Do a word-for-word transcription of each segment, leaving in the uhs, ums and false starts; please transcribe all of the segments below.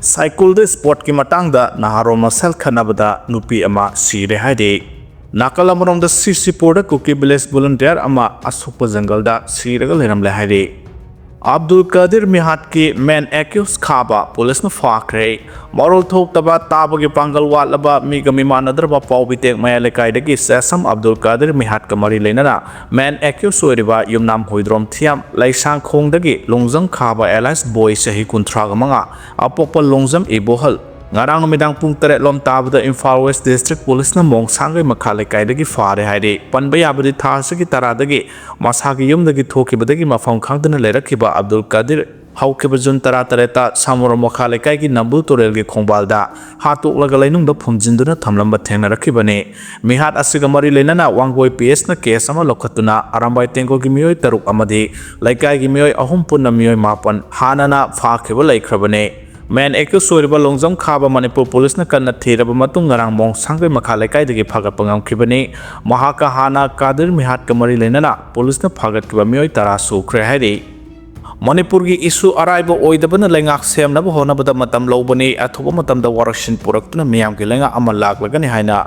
ꯁꯥꯏꯀꯨꯜꯗ ꯁ꯭ꯄꯣꯔꯠꯀꯤ ꯃꯇꯥꯡꯗ ꯅꯍꯥꯔꯣꯜ ꯃꯁꯦꯜ ꯈꯠꯅꯕꯗ ꯅꯨꯄꯤ ꯑꯃ ꯁꯤꯔꯦ ꯍꯥꯏꯔꯤ꯫ ꯅꯥꯀꯜ ꯑꯃꯔꯣꯝꯗ ꯁꯤꯁꯤꯄꯨꯔꯗ ꯀꯨꯀꯤ ꯚꯤꯂꯦꯖ ꯚꯣꯂꯨꯟꯇꯤꯌꯔ ꯑꯃ ꯑꯁꯣꯛꯄ ꯖꯪꯒꯜꯗ ꯁꯤꯔꯒ ꯂꯩꯔꯝꯂꯦ ꯍꯥꯏꯔꯤ꯫ ꯑꯕꯗꯨꯜ ꯀꯥꯗꯤꯔ ꯃꯤꯍꯥꯠꯀꯤ ꯃꯦꯟ ꯑꯦꯀ꯭ꯌꯨꯁ ꯈꯥꯕ ꯄꯨꯂꯤꯁꯅ ꯐꯥꯈ꯭ꯔꯦ꯫ ꯃꯔꯣꯜ ꯊꯣꯛꯇꯕ, ꯇꯥꯕꯒꯤ ꯄꯥꯡꯒꯜ ꯋꯥꯠꯂꯕ, ꯃꯤꯒ ꯃꯤꯃꯥꯟꯅꯗ꯭ꯔꯕ ꯄꯥꯎ ꯄꯤꯇꯦꯛ ꯃꯌꯥꯏ ꯂꯩꯀꯥꯏꯗꯒꯤ ꯁꯦꯁꯝ ꯑꯕꯗꯨꯜ ꯀꯥꯗꯤꯔ ꯃꯤꯍꯥꯠꯀ ꯃꯔꯤ ꯂꯩꯅꯅ ꯃꯦꯟ ꯑꯦꯀ꯭ꯌꯨꯁ ꯑꯣꯏꯔꯤꯕ ꯌꯨꯝꯅꯥꯝ ꯍꯨꯏꯗ꯭ꯔꯣꯝ ꯊꯤꯌꯥꯝ ꯂꯩꯁꯥꯡꯈꯣꯡꯗꯒꯤ ꯂꯣꯡꯖꯝ ꯈꯥꯕ ꯑꯦꯂꯥꯏꯁ ꯕꯣꯏ ꯆꯍꯤ ꯀꯨꯟꯊ꯭ꯔꯥꯒ ꯃꯉꯥ, ꯑꯄꯣꯛꯄ ꯂꯣꯡꯖꯝ ꯏꯕꯣꯍꯜ, ꯉꯔꯥꯡ ꯅꯨꯃꯤꯗꯥꯡ ꯄꯨꯡ ꯇꯔꯦꯠ ꯂꯣꯝ ꯇꯥꯕꯗ ꯏꯝꯐꯥꯜ ꯋꯦꯁ ꯗꯤꯁꯇ꯭ꯔꯤꯛ ꯄꯨꯂꯤꯁꯅ ꯃꯣꯡꯁꯥꯡꯒꯩ ꯃꯈꯥ ꯂꯩꯀꯥꯏꯗꯒꯤ ꯐꯥꯔꯦ ꯍꯥꯏꯔꯤ꯫ ꯄꯟꯕ ꯌꯥꯕꯗꯤ ꯊꯥ ꯑꯁꯤꯒꯤ ꯇꯔꯥꯗꯒꯤ ꯃꯁꯥꯒꯤ ꯌꯨꯝꯗꯒꯤ ꯊꯣꯛꯈꯤꯕꯗꯒꯤ ꯃꯐꯝ ꯈꯪꯗꯅ ꯂꯩꯔꯛꯈꯤꯕ ꯑꯕꯗꯨꯜ ꯀꯥꯗꯤꯔ ꯍꯧꯈꯤꯕ ꯖꯨꯟ ꯇꯔꯥꯇꯔꯦꯠꯇ ꯁꯥꯃꯨꯔꯣꯝ ꯃꯈꯥ ꯂꯩꯀꯥꯏꯒꯤ ꯅꯝꯕꯨꯜ ꯇꯨꯔꯦꯜꯒꯤ ꯈꯣꯡꯕꯥꯜꯗ ꯍꯥꯠꯇꯣꯛꯂꯒ ꯂꯩꯅꯨꯡꯗ ꯐꯨꯝꯖꯤꯟꯗꯨꯅ ꯊꯝꯂꯝꯕ ꯊꯦꯡꯅꯔꯛꯈꯤꯕꯅꯤ꯫ ꯃꯤꯍꯥꯠ ꯑꯁꯤꯒ ꯃꯔꯤ ꯂꯩꯅꯅ ꯋꯥꯡꯒꯣꯏ ꯄꯤ ꯑꯦꯁꯅ ꯀꯦꯁ ꯑꯃ ꯂꯧꯈꯠꯇꯨꯅ ꯑꯔꯥꯝꯕꯥꯏ ꯇꯦꯡꯒꯣꯜꯒꯤ ꯃꯤꯑꯣꯏ ꯇꯔꯨꯛ ꯑꯃꯗꯤ ꯂꯩꯀꯥꯏꯒꯤ ꯃꯤꯑꯣꯏ ꯑꯍꯨꯝ, ꯄꯨꯟꯅ ꯃꯤꯑꯣꯏ ꯃꯥꯄꯟ ꯍꯥꯟꯅꯅ ꯐꯥꯈꯤꯕ ꯂꯩꯈ꯭ꯔꯕꯅꯤ꯫ ꯃꯦꯟ ꯑꯦꯀ꯭ꯌꯨꯁ ꯑꯣꯏꯔꯤꯕ ꯂꯣꯡꯖꯝ ꯈꯥꯕ ꯃꯅꯤꯄꯨꯔ ꯄꯨꯂꯤꯁꯅ ꯀꯟꯅ ꯊꯤꯔꯕ ꯃꯇꯨꯡ ꯉꯔꯥꯡ ꯃꯣꯡꯁꯥꯡꯒꯩ ꯃꯈꯥ ꯂꯩꯀꯥꯏꯗꯒꯤ ꯐꯥꯒꯠꯄ ꯉꯝꯈꯤꯕꯅꯤ꯫ ꯃꯍꯥꯛꯀ ꯍꯥꯟꯅ ꯀꯥꯗꯤꯔ ꯃꯤꯍꯥꯠꯀ ꯃꯔꯤ ꯂꯩꯅꯅ ꯄꯨꯂꯤꯁꯅ ꯐꯥꯒꯠꯈꯤꯕ ꯃꯤꯑꯣꯏ ꯇꯔꯥ ꯁꯨꯈ꯭ꯔꯦ ꯍꯥꯏꯔꯤ꯫ ꯃꯅꯤꯄꯨꯔꯒꯤ ꯏꯁꯨ ꯑꯔꯥꯏꯕ ꯑꯣꯏꯗꯕꯅ ꯂꯩꯉꯥꯛ ꯁꯦꯝꯅꯕ ꯍꯣꯠꯅꯕꯗ ꯃꯇꯝ ꯂꯧꯕꯅꯤ, ꯑꯊꯨꯕ ꯃꯇꯝꯗ ꯋꯥꯔꯛꯁꯤꯟ ꯄꯨꯔꯛꯇꯨꯅ ꯃꯤꯌꯥꯝꯒꯤ ꯂꯩꯉꯥꯛ ꯑꯃ ꯂꯥꯛꯂꯒꯅꯤ ꯍꯥꯏꯅ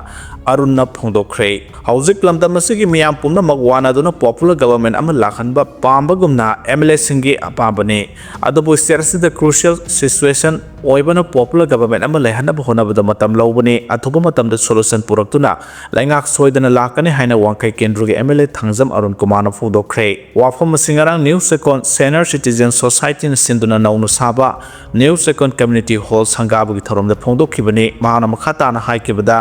ꯑꯔꯨꯟꯅ ꯐꯣꯡꯗꯣꯛꯈ꯭ꯔꯦ꯫ ꯍꯧꯖꯤꯛ ꯂꯝꯗꯝ ꯑꯁꯤꯒꯤ ꯃꯤꯌꯥꯝ ꯄꯨꯝꯅꯃꯛ ꯋꯥꯅꯗꯨꯅ ꯄꯣꯄꯨꯂꯔ ꯒꯕꯔꯃꯦꯟ ꯑꯃ ꯂꯥꯛꯍꯟꯕ ꯄꯥꯝꯕꯒꯨꯝꯅ ꯑꯦꯝ ꯑꯦꯜ ꯑꯦꯁꯤꯡꯒꯤ ꯑꯄꯥꯝꯕꯅꯤ꯫ ꯑꯗꯨꯕꯨ ꯁ꯭ꯇꯦꯠ ꯑꯁꯤꯗ ꯀ꯭ꯔꯨꯁꯤꯌꯦꯜ ꯁꯤꯆꯨꯋꯦꯁꯟ ꯑꯣꯏꯕꯅ ꯄꯣꯄꯨꯂꯔ ꯒꯕꯔꯃꯦꯟ ꯑꯃ ꯂꯩꯍꯟꯅꯕ ꯍꯣꯠꯅꯕꯗ ꯃꯇꯝ ꯂꯧꯕꯅꯤ꯫ ꯑꯊꯨꯕ ꯃꯇꯝꯗ ꯁꯣꯂꯨꯁꯟ ꯄꯨꯔꯛꯇꯨꯅ ꯂꯩꯉꯥꯛ ꯁꯣꯏꯗꯅ ꯂꯥꯛꯀꯅꯤ ꯍꯥꯏꯅ ꯋꯥꯡꯈꯩ ꯀꯦꯟꯗ꯭ꯔꯒꯤ M L A Thangjam Arun ꯀꯨꯃꯥꯔꯅ ꯐꯣꯡꯗꯣꯛꯈ꯭ꯔꯦ꯫ ꯋꯥꯐꯝ ꯑꯁꯤ ꯉꯔꯥꯡ ꯅ꯭ꯌꯨꯁ ꯑꯦꯀꯣꯟ ꯁꯦꯅꯤꯌꯔ ꯁꯤꯇꯤꯖꯦꯟ ꯁꯣꯁꯥꯏꯇꯤꯅ ꯁꯤꯟꯗꯨꯅ ꯅꯧꯅ ꯁꯥꯕ ꯅ꯭ꯌꯨꯁ ꯑꯦꯀꯣꯟ ꯀꯝꯃ꯭ꯌꯨꯅꯤꯇꯤ ꯍꯣꯜ ꯁꯪꯒꯥꯕꯒꯤ ꯊꯧꯔꯝꯗ ꯐꯣꯡꯗꯣꯛꯈꯤꯕꯅꯤ꯫ ꯃꯍꯥꯛꯅ ꯃꯈꯥ ꯇꯥꯅ ꯍꯥꯏꯈꯤꯕꯗ,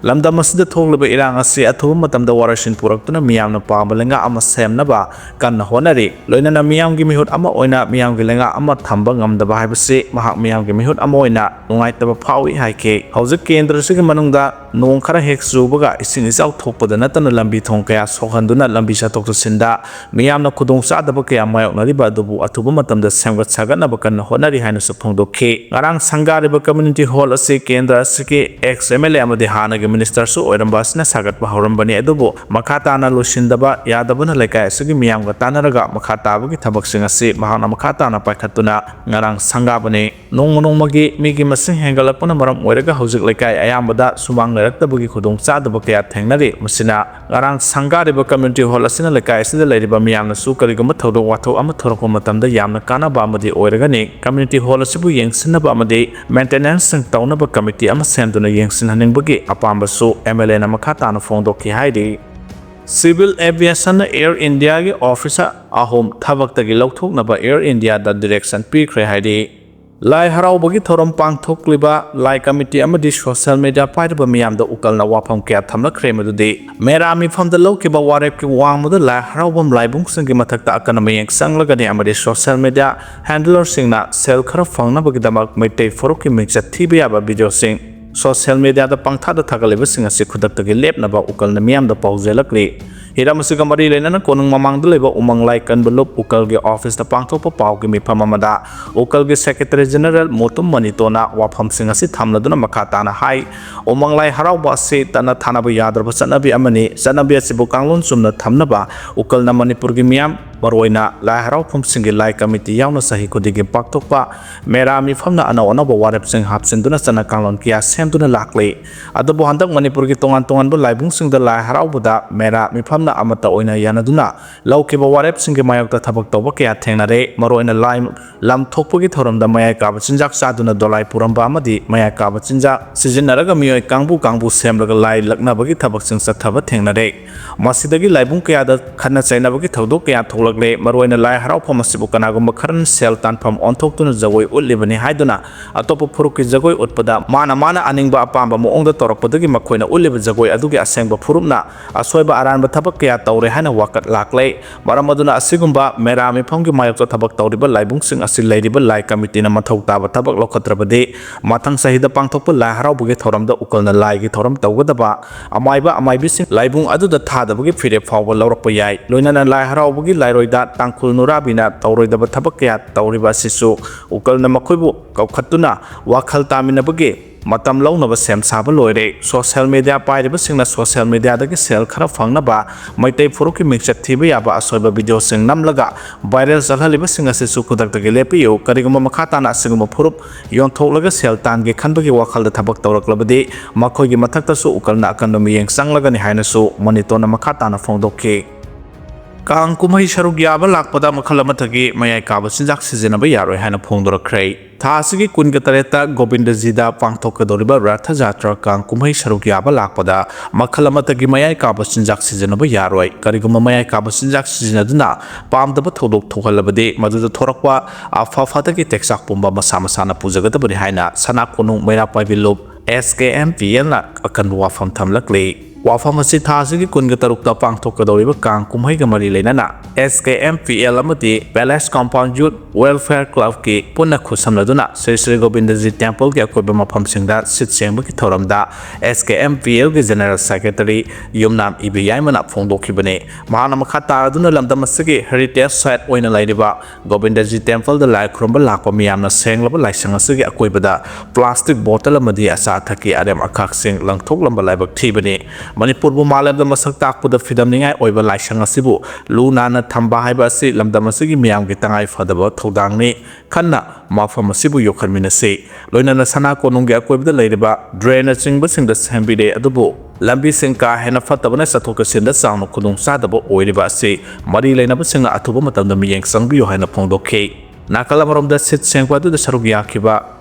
ꯂꯝꯗꯝ ꯑꯁꯤꯗ ꯊꯣꯛꯂꯤꯕ ꯏꯔꯥꯡ ꯑꯁꯤ ꯑꯊꯨꯕ ꯃꯇꯝꯗ ꯋꯥꯔꯣꯏꯁꯤꯟ ꯄꯨꯔꯛꯇꯨꯅ ꯃꯤꯌꯥꯝꯅ ꯄꯥꯝꯕ ꯂꯩꯉꯥꯛ ꯑꯃ ꯁꯦꯝꯅꯕ ꯀꯟꯅ ꯍꯣꯠꯅꯔꯤ꯫ ꯂꯣꯏꯅꯅ ꯃꯤꯌꯥꯝꯒꯤ ꯃꯤꯍꯨꯠ ꯑꯃ ꯑꯣꯏꯅ ꯃꯤꯌꯥꯝꯒꯤ ꯂꯩꯉꯥꯛ ꯑꯃ ꯊꯝꯕ ꯉꯝꯗꯕ ꯍꯥꯏꯕꯁꯤ ꯃꯍꯥꯛ ꯃꯤꯌꯥꯝꯒꯤ ꯃꯤꯍꯨꯠ ꯑꯃ ꯑꯣꯏꯅ ꯅꯨꯡꯉꯥꯏꯇꯕ ꯐꯥꯎꯏ ꯍꯥꯏꯈꯤ꯫ ꯍꯧꯖꯤꯛ ꯀꯦꯟꯗ꯭ꯔ ꯑꯁꯤꯒꯤ ꯃꯅꯨꯡꯗ ꯅꯣꯡ ꯈꯔ ꯍꯦꯛ ꯆꯨꯕꯒ ꯏꯁꯤꯡ ꯏꯆꯥꯎ ꯊꯣꯛꯄꯗ ꯅꯠꯇꯅ ꯂꯝꯕꯤ ꯊꯣꯡ ꯀꯌꯥ ꯁꯣꯛꯍꯟꯗꯨꯅ ꯂꯝꯕꯤ ꯆꯠꯊꯣꯛ ꯆꯠꯁꯤꯟꯗ ꯃꯤꯌꯥꯝꯅ ꯈꯨꯗꯣꯡ ꯆꯥꯗꯕ ꯀꯌꯥ ꯃꯥꯌꯣꯛꯅꯔꯤꯕ ꯑꯗꯨꯕꯨ ꯑꯊꯨꯕ ꯃꯇꯝꯗ ꯁꯦꯝꯒꯠ ꯁꯥꯒꯠꯅꯕ ꯀꯟꯅ ꯍꯣꯠꯅꯔꯤ ꯍꯥꯏꯅꯁꯨ ꯐꯣꯡꯗꯣꯛꯈꯤ꯫ ꯉꯔꯥꯡ ꯁꯪꯒꯥꯔꯤꯕ community hall ꯑꯁꯤ ꯀꯦꯟꯗ꯭ꯔ ꯑꯁꯤꯒꯤ ex M L A ꯑꯃꯗꯤ ꯍꯥꯟꯅꯒꯤ minister ꯁꯨ ꯑꯣꯏꯔꯝꯕ ꯑꯁꯤꯅ ꯁꯥꯒꯠꯄ ꯍꯧꯔꯝꯕꯅꯤ, ꯑꯗꯨꯕꯨ ꯃꯈꯥ ꯇꯥꯅ ꯂꯣꯏꯁꯤꯟꯗꯕ ꯌꯥꯗꯕꯅ ꯂꯩꯀꯥꯏ ꯑꯁꯤꯒꯤ ꯃꯤꯌꯥꯝꯒ ꯇꯥꯟꯅꯔꯒ ꯃꯈꯥ ꯇꯥꯕꯒꯤ ꯊꯕꯛꯁꯤꯡ ꯑꯁꯤ ꯃꯍꯥꯛꯅ ꯃꯈꯥ ꯇꯥꯅ ꯄꯥꯏꯈꯠꯇꯨꯅ ꯉꯔꯥꯡ ꯁꯪꯒꯥꯕꯅꯤ꯫ ꯅꯣꯡꯃ ꯅꯣꯡꯃꯒꯤ ꯃꯤꯒꯤ ꯃꯁꯤꯡ ꯍꯦꯟꯒꯠꯂꯛꯄꯅ ꯃꯔꯝ ꯑꯣꯏꯔꯒ ꯍꯧꯖꯤꯛ ꯂꯩꯀꯥꯏ ꯑꯌꯥꯝꯕꯗ ꯁꯨꯃꯥꯡ ꯂꯩꯔꯛꯇꯕꯒꯤ ꯈꯨꯗꯣꯡꯆꯥꯗꯕ ꯀꯌꯥ ꯊꯦꯡꯅꯔꯤ꯫ ꯃꯁꯤꯅ ꯉꯔꯥꯡ ꯁꯪꯒꯥꯔꯤꯕ community hall ꯑꯁꯤꯅ ꯂꯩꯀꯥꯏ ꯑꯁꯤꯗ ꯂꯩꯔꯤꯕ ꯃꯤꯌꯥꯝꯅꯁꯨ ꯀꯔꯤꯒꯨꯝꯕ ꯊꯧꯗꯣꯛ ꯋꯥꯊꯣꯛ ꯑꯃ ꯊꯣꯔꯛꯄ ꯃꯇꯝꯗ ꯌꯥꯝꯅ ꯀꯥꯟꯅꯕ ꯑꯃꯗꯤ ꯑꯣꯏꯔꯒꯅꯤ꯫ Community hall ꯑꯁꯤꯕꯨ ꯌꯦꯡꯁꯤꯟꯅꯕ ꯑꯃꯗꯤ maintenance ꯁꯤꯡ ꯇꯧꯅꯕ committee ꯑꯃ ꯁꯦꯝꯗꯨꯅ ꯌꯦꯡꯁꯤꯟꯍꯟꯅꯤꯡꯕꯒꯤ ꯑꯄꯥꯝꯕꯁꯨ M L A ꯅ ꯃꯈꯥ ꯇꯥꯅ ꯐꯣꯡꯗꯣꯛꯈꯤ ꯍꯥꯏꯔꯤ꯫ Civil Aviation ꯅ Air India ꯒꯤ officer ꯑꯍꯨꯝ ꯊꯕꯛꯇꯒꯤ ꯂꯧꯊꯣꯛꯅꯕ Air India ꯗ direction ꯄꯤꯈ꯭ꯔꯦ ꯍꯥꯏꯔꯤ꯫ ꯂꯥꯏ ꯍꯔꯥꯎꯕꯒꯤ ꯊꯧꯔꯝ ꯄꯥꯡꯊꯣꯛꯂꯤꯕ ꯂꯥꯏ committee ꯑꯃꯗꯤ social media ꯄꯥꯏꯔꯤꯕ ꯃꯤꯌꯥꯝꯗ ꯎꯀꯜꯅ ꯋꯥꯐꯝ ꯀꯌꯥ ꯊꯝꯂꯛꯈ꯭ꯔꯦ, ꯃꯗꯨꯗꯤ ꯃꯦꯔꯥ ꯃꯤꯐꯝꯗ ꯂꯧꯈꯤꯕ ꯋꯥꯔꯦꯞꯀꯤ ꯋꯥꯡꯃꯗ ꯂꯥꯏ ꯍꯔꯥꯎꯐꯝ ꯂꯥꯏꯕꯨꯡꯁꯤꯡꯒꯤ ꯃꯊꯛꯇ ꯑꯀꯟꯕ ꯃꯤꯠꯌꯦꯡ ꯆꯪꯂꯒꯅꯤ ꯑꯃꯗꯤ social media handler ꯁꯤꯡꯅ ꯁꯦꯜ ꯈꯔ ꯐꯪꯅꯕꯒꯤꯗꯃꯛ ꯃꯩꯇꯩ ꯐꯨꯔꯨꯞꯀꯤ ꯃꯤꯡꯆꯠ ꯊꯤꯕ ꯌꯥꯕ video ꯁꯤꯡ social media ꯗ ꯄꯪꯊꯥꯗ ꯊꯥꯒꯠꯂꯤꯕꯁꯤꯡ ꯑꯁꯤ ꯈꯨꯗꯛꯇꯒꯤ ꯂꯦꯞꯅꯕ ꯎꯀꯜꯅ ꯃꯤꯌꯥꯝꯗ ꯄꯥꯎꯖꯦꯜꯂꯛꯂꯤ꯫ ꯍꯤꯔꯝ ꯑꯁꯤꯒ ꯃꯔꯤ ꯂꯩꯅꯅ ꯀꯣꯅꯨꯡ ꯃꯃꯥꯡꯗ ꯂꯩꯕ ꯎꯃꯪ ꯂꯥꯏ ꯀꯟꯕ ꯂꯨꯞ ꯎꯀꯜꯒꯤ office ꯇ ꯄꯥꯡꯊꯣꯛꯄ ꯄꯥꯎꯒꯤ ꯃꯤꯐꯝ ꯑꯃꯗ ꯎꯀꯜꯒꯤ secretary general ꯃꯣꯇꯨꯝ ꯃꯅꯤꯇꯣꯅ ꯋꯥꯐꯝꯁꯤꯡ ꯑꯁꯤ ꯊꯝꯂꯗꯨꯅ ꯃꯈꯥ ꯇꯥꯅ ꯍꯥꯏ, ꯎꯃꯪ ꯂꯥꯏ ꯍꯔꯥꯎꯕ ꯑꯁꯤ ꯇꯠꯅ ꯊꯥꯅꯕ ꯌꯥꯗ꯭ꯔꯕ ꯆꯠꯅꯕꯤ ꯑꯃꯅꯤ꯫ ꯆꯠꯅꯕꯤ ꯑꯁꯤꯕꯨ ꯀꯥꯡꯂꯣꯟ ꯆꯨꯝꯅ ꯊꯝꯅꯕ ꯎꯀꯜꯅ ꯃꯅꯤꯄꯨꯔꯒꯤ ꯃꯤꯌꯥꯝ, ꯃꯔꯨꯑꯣꯏꯅ ꯂꯥꯏ ꯍꯔꯥꯎꯐꯝꯁꯤꯡꯒꯤ ꯂꯥꯏ committee ꯌꯥꯎꯅ ꯆꯍꯤ ꯈꯨꯗꯤꯡꯒꯤ ꯄꯥꯡꯊꯣꯛꯄ ꯃꯦꯔꯥ ꯃꯤꯐꯝꯅ ꯑꯅꯧ ꯑꯅꯧꯕ ꯋꯥꯔꯦꯞꯁꯤꯡ ꯍꯥꯞꯆꯤꯟꯗꯨꯅ ꯆꯠꯅ ꯀꯥꯡꯂꯣꯟ ꯀꯌꯥ ꯁꯦꯝꯗꯨꯅ ꯂꯥꯛꯂꯤ꯫ ꯑꯗꯨꯕꯨ ꯍꯟꯗꯛ ꯃꯅꯤꯄꯨꯔꯒꯤ ꯇꯣꯉꯥꯟ ꯇꯣꯉꯥꯟꯕ ꯂꯥꯏꯕꯨꯡꯁꯤꯡꯗ ꯂꯥꯏ ꯍꯔꯥꯎꯕꯗ ꯃꯦꯔꯥ ꯃꯤꯐꯝꯅ ꯑꯃꯠꯇ ꯑꯣꯏꯅ ꯌꯥꯅꯗꯨꯅ ꯂꯧꯈꯤꯕ ꯋꯥꯔꯦꯞꯁꯤꯡꯒꯤ ꯃꯥꯌꯣꯛꯇ ꯊꯕꯛ ꯇꯧꯕ ꯀꯌꯥ ꯊꯦꯡꯅꯔꯦ꯫ ꯃꯔꯨꯑꯣꯏꯅ ꯂꯥꯏ ꯂꯝ ꯊꯣꯛꯄꯒꯤ ꯊꯧꯔꯝꯗ ꯃꯌꯥꯏ ꯀꯥꯕ ꯆꯤꯟꯖꯥꯛ ꯆꯥꯗꯨꯅ ꯗꯣꯂꯥꯏ ꯄꯨꯔꯝꯕ ꯑꯃꯗꯤ ꯃꯌꯥꯏ ꯀꯥꯕ ꯆꯤꯟꯖꯥꯛ ꯁꯤꯖꯤꯟꯅꯔꯒ ꯃꯤꯑꯣꯏ ꯀꯥꯡꯕꯨ ꯀꯥꯡꯕꯨ ꯁꯦꯝꯂꯒ ꯂꯥꯏ ꯂꯛꯅꯕꯒꯤ ꯊꯕꯛꯁꯤꯡ ꯆꯠꯊꯕ ꯊꯦꯡꯅꯔꯦ꯫ ꯃꯁꯤꯗꯒꯤ ꯂꯥꯏꯕꯨꯡ ꯀꯌꯥꯗ ꯈꯠꯅ ꯆꯩꯅꯕꯒꯤ ꯊꯧꯗꯣꯛ ꯀꯌꯥ ꯊꯣꯛꯂꯛꯂꯦ꯫ ꯃꯔꯨꯑꯣꯏꯅ ꯂꯥꯏ ꯍꯔꯥꯎꯐꯝ ꯑꯁꯤꯕꯨ ꯀꯅꯥꯒꯨꯝꯕ ꯈꯔꯅ ꯁꯦꯜ ꯇꯥꯟꯐꯝ ꯑꯣꯟꯊꯣꯛꯇꯨꯅ ꯖꯒꯣꯏ ꯎꯠꯂꯤꯕꯅꯤ ꯍꯥꯏꯗꯨꯅ ꯑꯇꯣꯞꯄ ꯐꯨꯔꯨꯞꯀꯤ ꯖꯒꯣꯏ ꯎꯠꯄꯗ ꯃꯥꯅ ꯃꯥꯅ ꯑꯅꯤꯡꯕ ꯑꯄꯥꯝꯕ ꯃꯑꯣꯡꯗ ꯇꯧꯔꯛꯄꯗꯒꯤ ꯃꯈꯣꯏꯅ ꯎꯠꯂꯤꯕ ꯖꯒꯣꯏ ꯑꯗꯨꯒꯤ ꯑꯁꯦꯡꯕ ꯐꯨꯔꯨꯞꯅ ꯑꯁꯣꯏꯕ ꯑꯔꯥꯟꯕ ꯊꯕꯛ ꯀꯌꯥ ꯇꯧꯔꯦ ꯍꯥꯏꯅ ꯋꯥꯀꯠ ꯂꯥꯛꯂꯦ꯫ ꯃꯔꯝ ꯑꯗꯨꯅ ꯑꯁꯤꯒꯨꯝꯕ ꯃꯦꯔꯥ ꯃꯤꯐꯝꯒꯤ ꯃꯥꯌꯣꯛꯇ ꯊꯕꯛ ꯇꯧꯔꯤꯕ ꯂꯥꯏꯕꯨꯡꯁꯤꯡ ꯑꯁꯤ ꯂꯩꯔꯤꯕ ꯂꯥꯏ ꯀꯃꯤꯇꯤꯅ ꯃꯊꯧ ꯇꯥꯕ ꯊꯕꯛ ꯂꯧꯈꯠꯇ꯭ꯔꯕꯗꯤ ꯃꯊꯪ ꯆꯍꯤꯗ ꯄꯥꯡꯊꯣꯛꯄ ꯂꯥꯏ ꯍꯔꯥꯎꯕꯒꯤ ꯊꯧꯔꯝꯗ ꯎꯀꯜꯅ ꯂꯥꯏꯒꯤ ꯊꯧꯔꯝ ꯇꯧꯒꯗꯕ ꯑꯃꯥꯏꯕ ꯑꯃꯥꯏꯕꯤꯁꯤꯡ ꯂꯥꯏꯕꯨꯡ ꯑꯗꯨꯗ ꯊꯥꯗꯕꯒꯤ ꯐꯤꯔꯦꯞ ꯐꯥꯎꯕ ꯂꯧꯔꯛꯄ ꯌꯥꯏ꯫ ꯂꯣꯏꯅꯅ ꯂꯥꯏ ꯍꯔꯥꯎꯕꯒꯤ ꯂꯥꯏꯔꯣꯏꯗ ꯇꯥꯡꯈꯨꯜ ꯅꯨꯔꯥꯕꯤꯅ ꯇꯧꯔꯣꯏꯗꯕ ꯊꯕꯛ ꯀꯌꯥ ꯇꯧꯔꯤꯕ ꯑꯁꯤꯁꯨ ꯎꯀꯜꯅ ꯃꯈꯣꯏꯕꯨ ꯀꯧꯈꯠꯇꯨꯅ ꯋꯥꯈꯜ ꯇꯥꯃꯤꯟꯅꯕꯒꯤ ꯃꯇꯝ ꯂꯧꯅꯕ ꯁꯦꯝ ꯁꯥꯕ ꯂꯣꯏꯔꯦ꯫ ꯁꯣꯁꯤꯌꯦꯜ ꯃꯤꯗꯤꯌꯥ ꯄꯥꯏꯔꯤꯕꯁꯤꯡꯅ ꯁꯣꯁꯤꯌꯦꯜ ꯃꯤꯗꯤꯌꯥꯗꯒꯤ ꯁꯦꯜ ꯈꯔ ꯐꯪꯅꯕ ꯃꯩꯇꯩ ꯐꯨꯔꯨꯞꯀꯤ ꯃꯤꯡꯆꯠ ꯊꯤꯕ ꯌꯥꯕ ꯑꯁꯣꯏꯕ ꯚꯤꯗꯤꯑꯣꯁꯤꯡ ꯅꯝꯂꯒ ꯚꯥꯏꯔꯦꯜ ꯆꯠꯍꯜꯂꯤꯕꯁꯤꯡ ꯑꯁꯤꯁꯨ ꯈꯨꯗꯛꯇꯒꯤ ꯂꯦꯞꯄꯤꯌꯨ꯫ ꯀꯔꯤꯒꯨꯝꯕ ꯃꯈꯥ ꯇꯥꯅ ꯑꯁꯤꯒꯨꯝꯕ ꯐꯨꯔꯨꯞ ꯌꯣꯟꯊꯣꯛꯂꯒ ꯁꯦꯜ ꯇꯥꯟꯒꯦ ꯈꯟꯕꯒꯤ ꯋꯥꯈꯜꯗ ꯊꯕꯛ ꯇꯧꯔꯛꯂꯕꯗꯤ ꯃꯈꯣꯏꯒꯤ ꯃꯊꯛꯇꯁꯨ ꯎꯀꯜꯅ ꯑꯀꯟꯕ ꯃꯤꯠꯌꯦꯡ ꯆꯪꯂꯒꯅꯤ ꯍꯥꯏꯅꯁꯨ ꯃꯣꯅꯤꯇꯣꯅ ꯃꯈꯥ ꯇꯥꯅ ꯐꯣꯡꯗꯣꯛꯈꯤ꯫ ꯀꯥꯡ ꯀꯨꯝꯍꯩ ꯁꯔꯨꯛ ꯌꯥꯕ ꯂꯥꯛꯄꯗ ꯃꯈꯜ ꯑꯃꯠꯇꯒꯤ ꯃꯌꯥꯏ ꯀꯥꯕ ꯆꯤꯟꯖꯥꯛ ꯁꯤꯖꯤꯟꯅꯕ ꯌꯥꯔꯣꯏ ꯍꯥꯏꯅ ꯐꯣꯡꯗꯣꯔꯛꯈ꯭ꯔꯦ꯫ ꯊꯥ ꯑꯁꯤꯒꯤ ꯀꯨꯟꯒ ꯇꯔꯦꯠꯇ ꯒꯣꯕꯤꯟꯗꯖꯤꯗ ꯄꯥꯡꯊꯣꯛꯀꯗꯧꯔꯤꯕ ꯔꯊ ꯖꯥꯇ꯭ꯔꯥ ꯀꯥꯡ ꯀꯨꯝꯍꯩ ꯁꯔꯨꯛ ꯌꯥꯕ ꯂꯥꯛꯄꯗ ꯃꯈꯜ ꯑꯃꯠꯇꯒꯤ ꯃꯌꯥꯏ ꯀꯥꯕ ꯆꯤꯟꯖꯥꯛ ꯁꯤꯖꯤꯟꯅꯕ ꯌꯥꯔꯣꯏ꯫ ꯀꯔꯤꯒꯨꯝꯕ ꯃꯌꯥꯏ ꯀꯥꯕ ꯆꯤꯟꯖꯥꯛ ꯁꯤꯖꯤꯟꯅꯗꯨꯅ ꯄꯥꯝꯗꯕ ꯊꯧꯗꯣꯛ ꯊꯣꯛꯍꯜꯂꯕꯗꯤ ꯃꯗꯨꯗ ꯊꯣꯔꯛꯄ ꯑꯐ ꯐꯠꯇꯒꯤ ꯇꯦꯛꯆꯥꯛ ꯄꯨꯝꯕ ꯃꯁꯥ ꯃꯁꯥꯅ ꯄꯨꯖꯒꯗꯕꯅꯤ ꯍꯥꯏꯅ ꯁꯅꯥ ꯀꯣꯅꯨꯡ ꯃꯩꯔꯥ ꯄꯥꯏꯕꯤ ꯂꯨꯞ ꯑꯦꯁ ꯀꯦ ꯑꯦꯝ ꯄꯤ ꯑꯦꯜꯅ ꯑꯀꯟꯕ ꯋꯥꯐꯝ ꯊꯝꯂꯛꯂꯤ꯫ ꯋꯥꯐꯝ ꯑꯁꯤ ꯊꯥ ꯑꯁꯤꯒꯤ ꯀꯨꯟꯒ ꯇꯔꯨꯛꯇ ꯄꯥꯡꯊꯣꯛꯀꯗꯧꯔꯤꯕ ꯀꯥꯡ ꯀꯨꯝꯍꯩꯒ ꯃꯔꯤ ꯂꯩꯅꯅ ꯑꯦꯁ ꯀꯦ ꯑꯦꯝ ꯄꯤ ꯑꯦꯜ ꯑꯃꯗꯤ Palace Compound Youth Welfare Clubꯀꯤ ꯄꯨꯟꯅ ꯈꯨꯠꯁꯝꯅꯗꯨꯅ ꯁ꯭ꯔꯤ ꯁ꯭ꯔꯤ ꯒꯣꯕꯤꯟꯗꯖꯤ ꯇꯦꯝꯄꯜꯒꯤ ꯑꯀꯣꯏꯕ ꯃꯐꯝꯁꯤꯡꯗ ꯁꯤꯠ ꯁꯦꯡꯕꯒꯤ ꯊꯧꯔꯝꯗ ꯑꯦꯁ ꯀꯦ ꯑꯦꯝ ꯄꯤ ꯑꯦꯜꯒꯤ General Secretary ꯌꯨꯝꯅꯥꯝ ꯏꯕꯦꯌꯥꯏꯃꯅ ꯐꯣꯡꯗꯣꯛꯈꯤꯕꯅꯤ꯫ ꯃꯍꯥꯛꯅ ꯃꯈꯥ ꯇꯥꯔꯗꯨꯅ ꯂꯝꯗꯝ ꯑꯁꯤꯒꯤ heritage site ꯑꯣꯏꯅ ꯂꯩꯔꯤꯕ ꯒꯣꯕꯤꯟꯗꯖꯤ ꯇꯦꯝꯄꯜꯗ ꯂꯥꯏ ꯈꯨꯔꯨꯝꯕ ꯂꯥꯛꯄ ꯃꯤꯌꯥꯝꯅ ꯁꯦꯡꯂꯕ ꯂꯥꯏꯁꯪ ꯑꯁꯤꯒꯤ ꯑꯀꯣꯏꯕꯗ plastic bottle ꯑꯃꯗꯤ ꯑꯆꯥ ꯑꯊꯛꯀꯤ ꯑꯔꯦꯝ ꯑꯈꯥꯛꯁꯤꯡ ꯂꯪꯊꯣꯛꯂꯝꯕ ꯂꯥꯏꯕꯛ ꯊꯤꯕꯅꯤ꯫ ꯃꯅꯤꯄꯨꯔꯕꯨ ꯃꯥꯂꯦꯝꯗ ꯃꯁꯛ ꯇꯥꯛꯄꯗ ꯐꯤꯗꯝꯅꯤꯡꯉꯥꯏ ꯑꯣꯏꯕ ꯂꯥꯏꯁꯪ ꯑꯁꯤꯕꯨ ꯂꯨ ꯅꯥꯟꯅ ꯊꯝꯕ ꯍꯥꯏꯕ ꯑꯁꯤ ꯂꯝꯗꯝ ꯑꯁꯤꯒꯤ ꯃꯤꯌꯥꯝꯒꯤ ꯇꯉꯥꯏ ꯐꯗꯕ ꯊꯧꯗꯥꯡꯅꯤ꯫ ꯈꯟꯅ ꯃꯐꯝ ꯑꯁꯤꯕꯨ ꯌꯣꯛꯈꯠꯃꯤꯟꯅꯁꯤ꯫ ꯂꯣꯏꯅꯅ ꯁꯅꯥ ꯀꯣꯅꯨꯡꯒꯤ ꯑꯀꯣꯏꯕꯗ ꯂꯩꯔꯤꯕ drainꯅꯆꯤꯡꯕꯁꯤꯡꯗ ꯁꯦꯝꯕꯤꯔꯦ, ꯑꯗꯨꯕꯨ ꯂꯝꯕꯤꯁꯤꯡ ꯀꯥ ꯍꯦꯟꯅ ꯐꯠꯇꯕꯅ ꯆꯠꯊꯣꯛ ꯆꯠꯁꯤꯟꯗ ꯆꯥꯎꯅ ꯈꯨꯗꯣꯡꯆꯥꯗꯕ ꯑꯣꯏꯔꯤꯕ ꯑꯁꯤ ꯃꯔꯤ ꯂꯩꯅꯕꯁꯤꯡꯅ ꯑꯊꯨꯕ ꯃꯇꯝꯗ ꯃꯤꯠꯌꯦꯡ ꯆꯪꯕꯤꯌꯨ ꯍꯥꯏꯅ ꯐꯣꯡꯗꯣꯛꯈꯤ꯫ ꯅꯥꯀꯜ ꯑꯃꯔꯣꯝꯗ ꯁꯤꯠ ꯁꯦꯡꯕ ꯑꯗꯨꯗ ꯁꯔꯨꯛ ꯌꯥꯈꯤꯕ